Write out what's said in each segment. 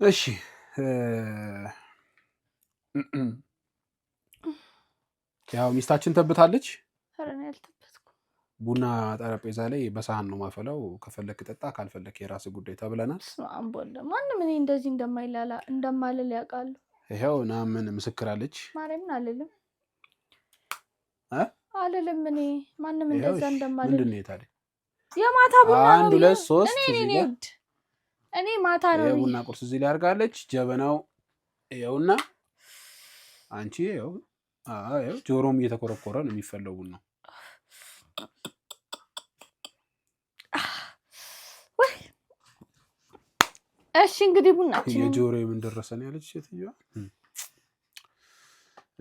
እሺ፣ ያው ሚስታችን ተብታለች። ኧረ እኔ አልተበትኩም። ቡና ጠረጴዛ ላይ በሳህን ነው ማፈላው። ከፈለክ ጠጣ፣ ካልፈለክ የራስ ጉዳይ ተብለናል። በስመ አብ ወወልድ። ማንም እኔ እንደዚህ እንደማይላላ እንደማልል ያውቃሉ። ይኸው ናምን ምስክር አለች። ማርያምን አልልም። እ? አልልም። እኔ ማንም ይኸው እንደዛ እሺ፣ እንደማልል ምንድን ነው የታዲያ? የማታ ቡና ነው አንድ ብዬ ሁለት ሶስት እኔ እዚህ እኔ ጋር ውድ እኔ ማታ ነው ይኸው ብዬ ቡና ቁርስ እዚህ ላይ አድርጋለች። ጀበናው ይኸውና፣ አንቺ ይኸው ይኸው ጆሮም እየተኮረኮረ ነው የሚፈለው ቡናው። ወይ እሺ፣ እንግዲህ ቡናችንን የጆሮ የምን ደረሰ ነው ያለች ሴትዮዋ።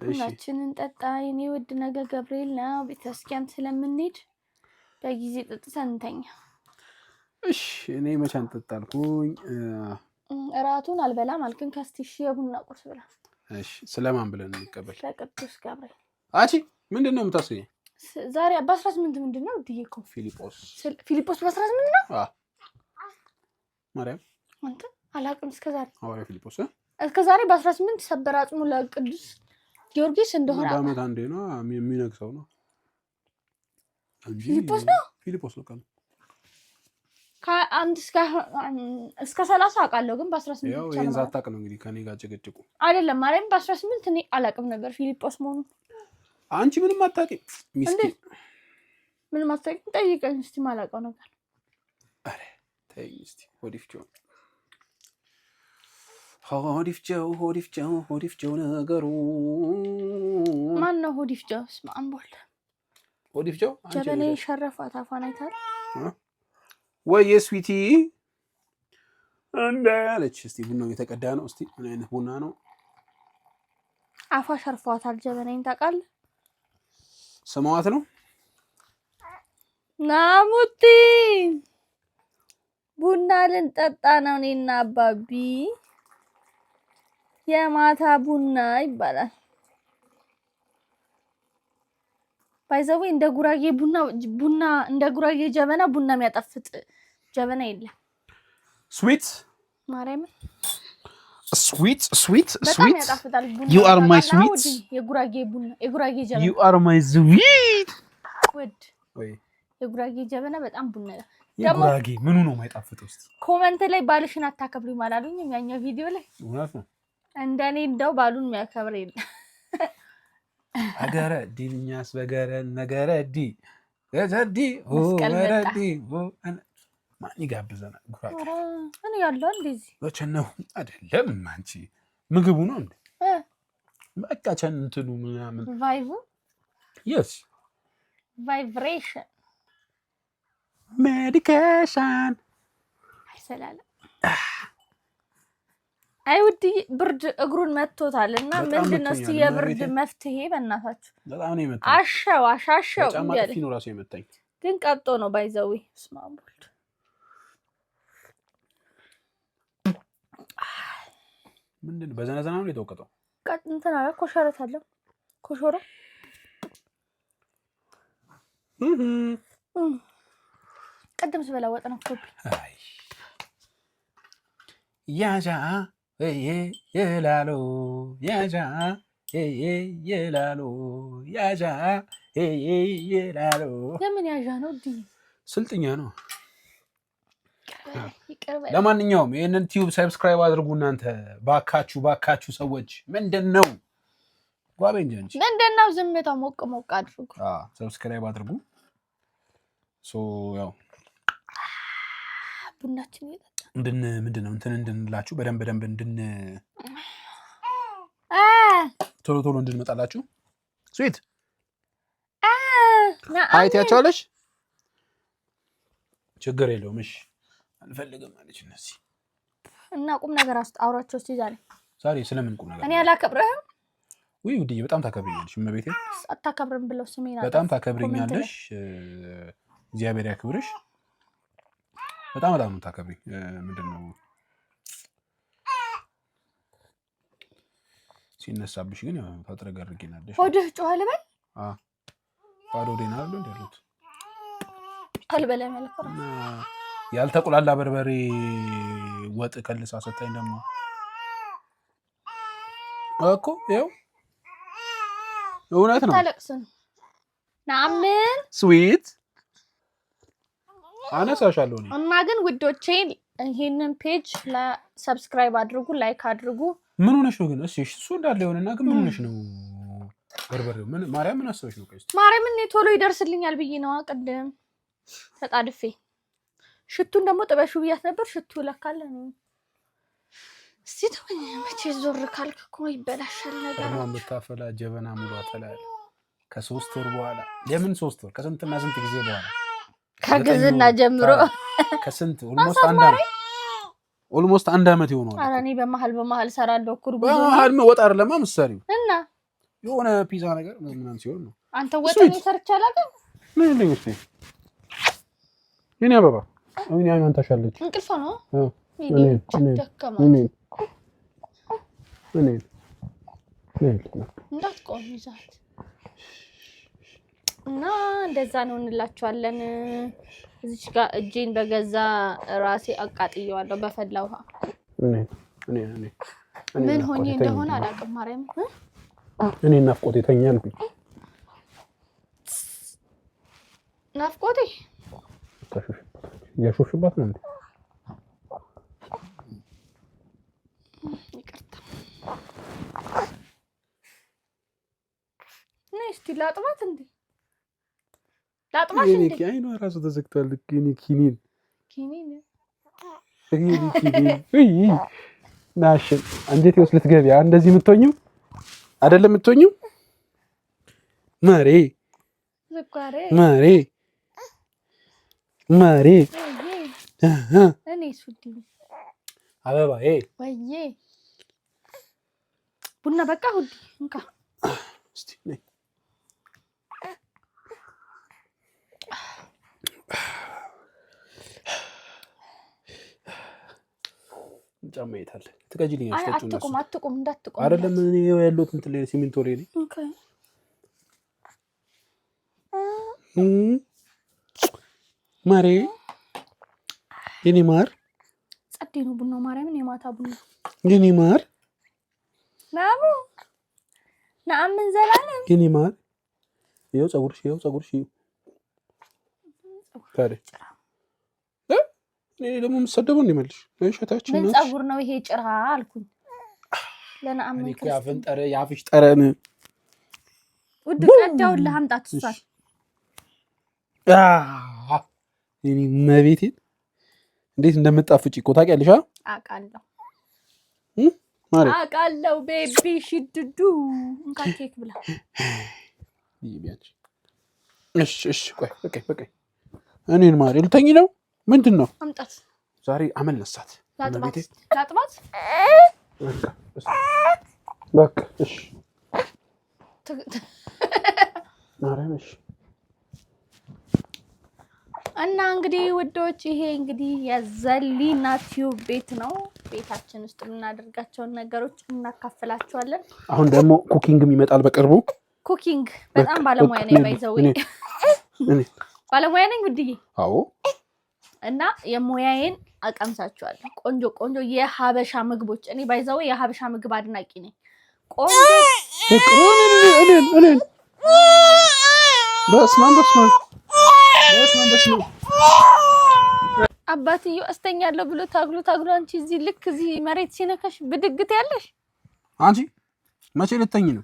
እሺ። ቡናችንን ጠጣ የኔ ውድ። ነገ ገብርኤል ነው፣ ቤተክርስቲያን ስለምንሄድ በጊዜ ጠጥተን እንተኛ። እሺ፣ እኔ መቼ አንጠጣልኩኝ? እራቱን አልበላም አልክን። ከስቲ እሺ፣ የቡና ቁርስ ብላ። እሺ፣ ስለማን ብለን እንቀበል? ለቅዱስ ገብርኤል። አቺ ምንድን ነው የምታስገኝ? ዛሬ በ18 ምንድን ነው ውድዬ? እኮ ፊሊጶስ። ፊሊጶስ በ18 ነው። ማርያም። አንተ አላውቅም እስከ ዛሬ። ሐዋርያ ፊሊጶስ። እስከ ዛሬ በ18 ሰበር አጽሙ ለቅዱስ ጊዮርጊስ እንደሆነ በአመት አንዴ ነው የሚነግሰው ነው እንጂ። ፊሊጶስ ነው። ፊሊጶስ ነው ቀኑ። ከአንድ እስከ 30 አውቃለሁ፣ ግን በ18 ያው ብቻ ይሄን ነው። ሳታውቅ ነው እንግዲህ ከኔ ጋር ጭቅጭቁ። አይደለም፣ ማርያም በ18 እኔ አላውቅም ነበር ፊሊጶስ መሆኑን። አንቺ ምንም አታውቂም ሚስኪን። እንዴት ምንም አታውቂም? ጠይቀኝ እስኪ የማላውቀው ነገር። ኧረ ተይኝ እስኪ። ሆዲፍቸው ሆዲፍቸው ሆዲፍቸው ሆዲፍቸው ነገሩ። ማን ነው ሆዲፍቸው? ስመ አብ ወልድ። ሆዲፍቸው አንቺ ጀበኔ ነሽ። ሸረፋት አፏን አይታል። ወይ sweetie እንደ አለች። እስቲ ቡናው እየተቀዳ ነው። እስቲ ምን አይነት ቡና ነው? አፏ ሸርፏታል ጀበናዬን ታውቃለህ። ስማዋት ነው። ናሙቲ፣ ቡና ልንጠጣ ነው እኔና አባቢ። የማታ ቡና ይባላል። By the way እንደ ጉራጌ ቡና ቡና እንደ ጉራጌ ጀበና ቡና የሚያጣፍጥ ጀበና የለም። Sweet. ማርያምን። Sweet, sweet. በጣም ያጣፍጣል ቡና። You are my ታውቃለህ? sweet. ውድ የጉራጌ ቡና፣ የጉራጌ ጀበና። You are my sweet. ውድ ወይ። የጉራጌ ጀበና በጣም ቡና ደግሞ የጉራጌ ምኑ ነው የማይጣፍጠው? እስቲ። Comment ላይ ባልሽን አታከብሪም አላሉኝም? ያኛው ቪዲዮ ላይ። እውነት ነው። እንደኔ እንደው ባሉን የሚያከብር የለም። አገረ ዲኛስ በገረ ነገረ ዲ ገዘዲ መስቀል መጣ። ወረዲ ማን ይጋብዘናል? ጉራጌ። ኧረ እኔ ያለው እንደዚህ ቸነው አይደለም አንቺ ምግቡ ነው እንዴ? እ። በቃ ቸን እንትኑ ምናምን። Vibe ኡ። Yes. Vibration. Medication. አይሰላለም። አይ ውድዬ፣ ብርድ እግሩን መጥቶታል እና በጣም ምንድን ነው እስቲ መቶኛል። የብርድ እመቤቴ። መፍትሄ በእናታችሁ? በጣም ነው የመታኝ። አሸው አሻሸው በጫማ እያለ ጥፊ ነው ራሱ የመታኝ። ግን ቀብጦ ነው by the way። ስማ ወልድ። ምንድን ነው በዘነዘና ነው የተወቀጠው? ቀጥ እንትን አለ፣ ኮሸረት አለ፣ ኮሾሮ። ቅድም ስበላ ወጥ ነክቶብኝ። አይ ያዣ ይላሉ ያዣ ይላሉ ያዣ ይላሉ። የምን ያዣ ነው ዲ? ስልጥኛ ነው። ይቅር በለኝ። ለማንኛውም ይህንን tube subscribe አድርጉ እናንተ፣ ባካችሁ ባካችሁ ሰዎች። ምንድን ነው ጓቤ እንጂ አንቺ። ምንድን ነው ዝምታው? ሞቅ ሞቅ አድርጉ። Subscribe አድርጉ። So ያው ቡናችን እየጠጣ እንድን ምንድን ነው እንትን እንድንላችሁ በደንብ በደንብ እንድን ቶሎ ቶሎ እንድንመጣላችሁ sweet hi ትያቸዋለሽ። ችግር የለውም። እሺ አልፈልግም አለች። እነዚህ እና ቁም ነገር አውራቸው እስኪ ዛሬ። ዛሬ ስለምን ቁም ነገር? እኔ አላከብርህም። ውይ ውድዬ፣ በጣም ታከብሪኛለሽ። እመቤቴ። አታከብርም ብለው ስሜን በጣም አጠፉ ታከብሪኛለሽ። እግዚአብሔር ያክብርሽ። በጣም በጣም ነው ታከብሪኝ። ምንድን ነው ሲነሳብሽ ግን ያው ታጥረገርጊናለሽ። ሆድህ ጮኸ ልበል? ባዶ ሆዴን አይደል እንደ ያሉት። አልበላም ያልኩህ። እና ያልተቁላላ በርበሬ ወጥ ከልሳ ሰታኝ ደግሞ እኮ ይኸው እውነት ነው። ታለቅስ ነው ናምን sweet አነሳሻለሁ እኔ። እና ግን ውዶቼ ይሄንን page subscribe አድርጉ፣ like አድርጉ። ምን ሆነሽ ነው ግን? እሺ እሱ እንዳለ የሆነና ግን ምን ሆነሽ ነው? በርበሬው ምን ማርያም ምን አስበሽ ነው? ቆይ እስኪ ማርያምን እኔ ቶሎ ይደርስልኛል ብዬ ነዋ ቅድም ተጣድፌ። ሽቱን ደግሞ ጥበሹ ብያት ነበር። ሽቱ ለካለ ነው። እስቲ ተወኝ። መቼ ዞር ካልክ እኮ ይበላሻል ነገር። ቀድሞ የምታፈላ ጀበና ሙሉ አፈላ። ከ3 ወር በኋላ ለምን 3 ወር? ከስንትና ስንት ጊዜ በኋላ። ከግዝና ጀምሮ። ከስንት almost አንድ ዓመት ይሆነዋል። ኧረ እኔ በመሀል በመሀል እሰራለሁ እኮ እርጉዝ ሆኜ። በመሀል ወጥ አይደለማ ምሳሌው እና የሆነ ፒዛ ነገር ምናምን ሲሆን ነው። አንተ ወጥ sweet። እኔ ሰርቼ አላውቅም። ምን ልኝ እስኪ የኔ አበባ እኔ አይኗን ታሻለች። እንቅልፏ ነው። አዎ። ወይኔ እኔ ደከማት። እኔ እኔ እኔ እንዳትቆም ይዛት እና እንደዛ ነው እንላችኋለን። እዚች ጋር እጄን በገዛ ራሴ አቃጥየዋለሁ በፈላ ውሃ። እኔ እኔ እኔ እኔ ምን ሆኜ ናፍቆቴ እንደሆነ ተኛ። አላውቅም። ማርያም እኔ ናፍቆቴ ተኛ አልኩኝ። ናፍቆቴ። እያሾፍሽባት ነው እንዴ? ይቅርታ። ነይ እስቲ ላጥባት እንዴ፣ ላጥባሽ የኔ እንዴ? አይኗ ራሱ ተዘግቷል። የኔ ኪኒን። ኪኒን። የኔ ኪኒን ውይ ናሽን አንጀቴ ውስጥ ልትገቢ እንደዚህ የምትሆኚው አይደለም የምትሆኚው ማሬ። ስኳሬ። ማሬ ማሬ። ወይዬ። እኔ ሱዲ። አበባ። ወይዬ ቡና በቃ ሁዲ እንካ። እስቲ ነይ። ጫማ የት አለ? ትቀጂልኛለሽ? አይ ጠጪው እነሱ። አትቁም አትቁም እንዳትቁም። አይደለም እኔ ያለሁት እንትን ላይ ሲሚንቶ ላይ ነኝ። okay። ማሬ የኔ ማር። ጸዴ ነው ቡናው፣ ማርያምን የማታ ቡና። የኔ ማር። ናሙ ነአምን ዘላለም። የኔ ማር፣ ይኸው ፀጉርሽ፣ ይኸው ፀጉርሽ፣ ይኸው። ታዲያ እኔ ደግሞ የምትሰደበው እንዲመልሽ እሸታችን ምን ናት። ፀጉር ነው ይሄ ጭራ አልኩኝ ለነአምን። እኔ እኮ ክርስትና የአፍን ጠረን የአፍሽ ጠረን። ውድ ቀዳውልህ አምጣት እሷን። እኔ መቤቴን እንዴት እንደምጣፍጭ እኮ ታውቂያለሽ? አ? አውቃለሁ። ማሬ። አውቃለሁ baby ሽድዱ እንካ ኬክ ብላ። ቢያንቺ እሺ እሺ ቆይ በቃ በቃ እኔን ማሬ ልተኝ ነው ምንድን ነው? አምጣት። ዛሬ አመለሳት። ላጥባት። እመቤቴ። ላጥባት። በቃ በቃ እሺ ማርያም እሺ። እና እንግዲህ ውዶች ይሄ እንግዲህ የዘሊና ቲዩብ ቤት ነው። ቤታችን ውስጥ የምናደርጋቸውን ነገሮች እናካፍላችኋለን። አሁን ደግሞ cooking ም ይመጣል በቅርቡ። cooking በጣም ባለሙያ ነኝ። by the way እኔ ባለሙያ ነኝ ውድዬ። አዎ። እና የሙያዬን አቀምሳችኋለሁ። ቆንጆ ቆንጆ የሀበሻ ምግቦች። እኔ by the way የሀበሻ ምግብ አድናቂ ነኝ። ቆንጆ እኔን እኔን በስመ አብ በስመ አብ በስመ አብ በስመ አብ። አባትየው አስተኛለሁ ብሎ ታግሎ ታግሎ አንቺ እዚህ ልክ እዚህ መሬት ሲነካሽ ብድግት ያለሽ። አንቺ መቼ ልተኝ ነው?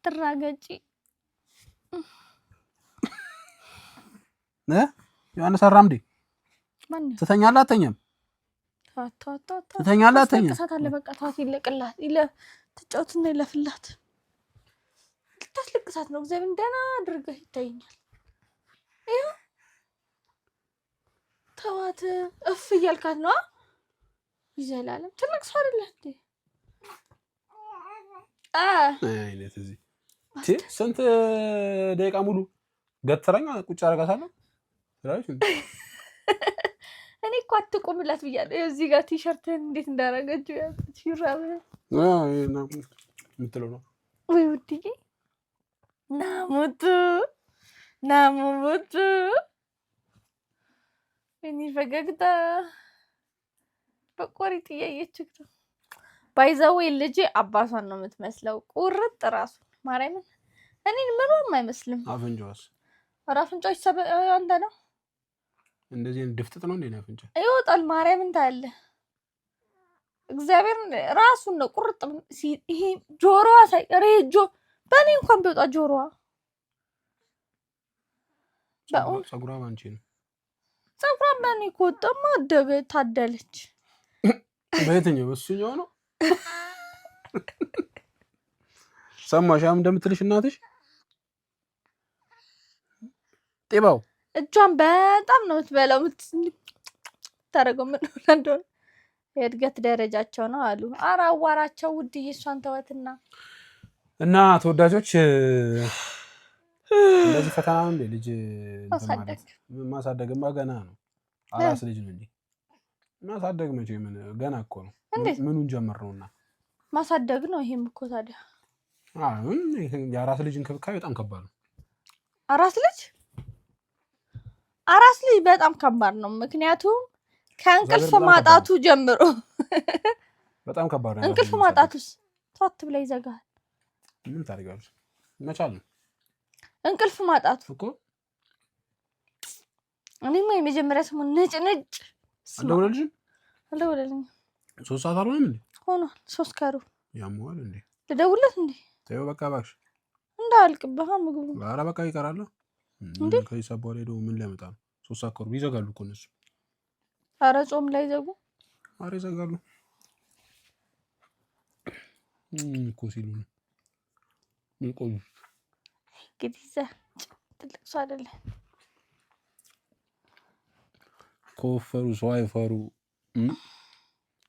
ትራገጪ። እ ዮሐንስ አራምዴ። ማነው? ትተኛለህ አተኛም? ተዋት ተዋት ተዋት ተዋት። ትተኛለህ አተኛም? ታስለቅሳታለህ። በቃ ተዋት፣ ይለቅላት ትጫወትና ይለፍላት። ልታስለቅሳት ነው። እግዚአብሔር ደህና አድርገህ ይታየኛል። ይኸው ተዋት፣ እፍ እያልካት ነው። ይዘላለም ትልቅ ሰው አይደለ እንዴ? አ አይነት እዚህ ስንት ደቂቃ ሙሉ ገትረኝ ቁጭ አደርጋታለሁ ትላለች። እኔ እኮ አትቁምላት ብያለሁ። ይኸው እዚህ ጋር ቲሸርትህን እንዴት እንዳደረገችው ሹራብህን። የምትለው ነው። ወይ ውድዬ ናሙቱ ናሙሙቱ እኔ ፈገግታ በቆሪጥ እያየችህ ነው። By the way ልጄ አባቷን ነው የምትመስለው፣ ቁርጥ ራሱ ማርያምን። እኔን ምንም አይመስልም። አፍንጫዋስ? ኧረ አፍንጫው አንተ ነው። እንደዚህ ድፍጥጥ ነው እንዴ አፍንጫ? ይወጣል። ማርያምን ታያለህ። እግዚአብሔር ራሱን ነው ቁርጥ። ይሄ ጆሮዋ ሳይቀር ይሄ በእኔ እንኳን ቢወጣ ጆሮዋ ፀጉሯ ባንቺ ነው። ፀጉሯ በእኔ ከወጣማ አደገ ታደለች። በየትኛው በእሱኛው ነው? ሰማሽ? አሁን እንደምትልሽ እናትሽ ጤባው እጇን በጣም ነው የምትበላው። የምታደርገው ምን ሆና እንደሆነ የእድገት ደረጃቸው ነው አሉ። ኧረ አዋራቸው ውድዬ፣ እሷን ተወትና እና ተወዳጆች እንደዚህ ፈተና ነው እንዴ ልጅ ማሳደግማ ገና ነው። አራስ ልጅ ነው እንጂ ማሳደግ መቼ ምን ገና እኮ ነው። ምኑን ጀምር ነውና ማሳደግ ነው። ይሄም እኮ ታዲያ አሁን የአራስ ልጅ እንክብካቤ በጣም ከባድ ነው። አራስ ልጅ በጣም ከባድ ነው። ምክንያቱም ከእንቅልፍ ማጣቱ ጀምሮ በጣም ከባድ ነው። እንቅልፍ ማጣቱስ ተዋት ብላ ይዘጋል። ምን ታደርጊያለሽ? መቻል ነው። እንቅልፍ ማጣቱ እኮ እኔማ የመጀመሪያ ሰሞን ነጭ ነጭ አልደወለልሽም? አልደወለልኝም። 3 ሰዓት አልሆነም እንዴ? ሆኗል። 3:15 ያመዋል እንዴ? ልደውልለት እንዴ? ተይው በቃ እባክሽ፣ እንዳያልቅብህ ምግቡ። ኧረ በቃ ይቀራል እንዴ? ከዚህ ሰዓት በኋላ ሄዶ ምን ሊያመጣ ነው? 3:15 ይዘጋሉ እኮ እነሱ። ኧረ ጾም ላይ ዘጉ። ኧረ ይዘጋሉ እኮ ሲሉ ነው የሚቆዩ። እንግዲህ እዛ ትልቅ ሰው አይደለም። ከወፈሩ ሰው አይፈሩ፣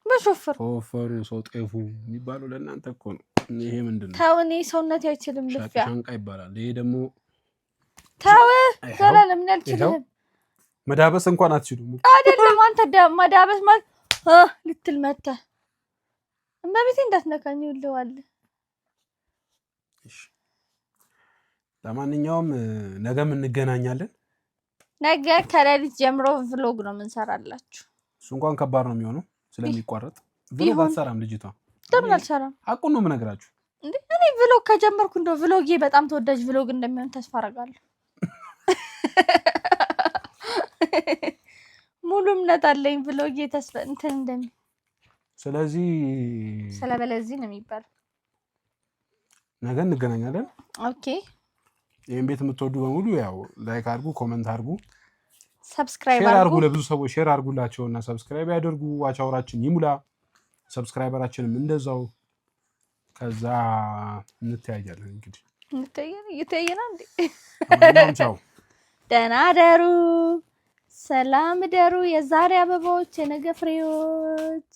በሾፈሩ ከወፈሩ ሰው ጤፉ የሚባለው ለእናንተ እኮ ነው። ይሄ ምንድን ነው? ተው፣ እኔ ሰውነቴ አይችልም። ልፊያ ሻንቃ ይባላል። ይሄ ደግሞ ተው፣ ዘላለም እኔ አልችልም። መዳበስ እንኳን አትችሉም። አይደለም አንተ መዳበስ ማለት ልትል መተህ እመቤቴ እንዳትነካኝ ይውለዋል። ለማንኛውም ነገም እንገናኛለን። ነገ ከሌሊት ጀምሮ vlog ነው የምንሰራላችሁ። እሱ እንኳን ከባድ ነው የሚሆነው ስለሚቋረጥ። Vlog አትሰራም ልጅቷ። ለምን አልሰራም? ሐቁን ነው የምነግራችሁ። እንዴ እኔ vlog ከጀመርኩ እንደው vlog ኤ በጣም ተወዳጅ vlog እንደሚሆን ተስፋ አደርጋለሁ። ሙሉ እምነት አለኝ vlog ኤ ተስፋ እንትን እንደሚ ስለዚህ ስለበለዚህ ነው የሚባለው። ነገ እንገናኛለን። Okay። ይህን ቤት የምትወዱ በሙሉ ያው like አድርጉ፣ comment አድርጉ፣ subscribe አድርጉ፣ ለብዙ ሰዎች share አድርጉላቸው እና subscribe ያደርጉ። Watch hour ኣችን ይሙላ፣ subscriber ኣችንም እንደዛው። ከዛ እንተያያለን እንግዲህ እንተያየና እንዴ። ቻው፣ ደህና ደሩ፣ ሰላም ደሩ። የዛሬ አበባዎች የነገ ፍሬዎች።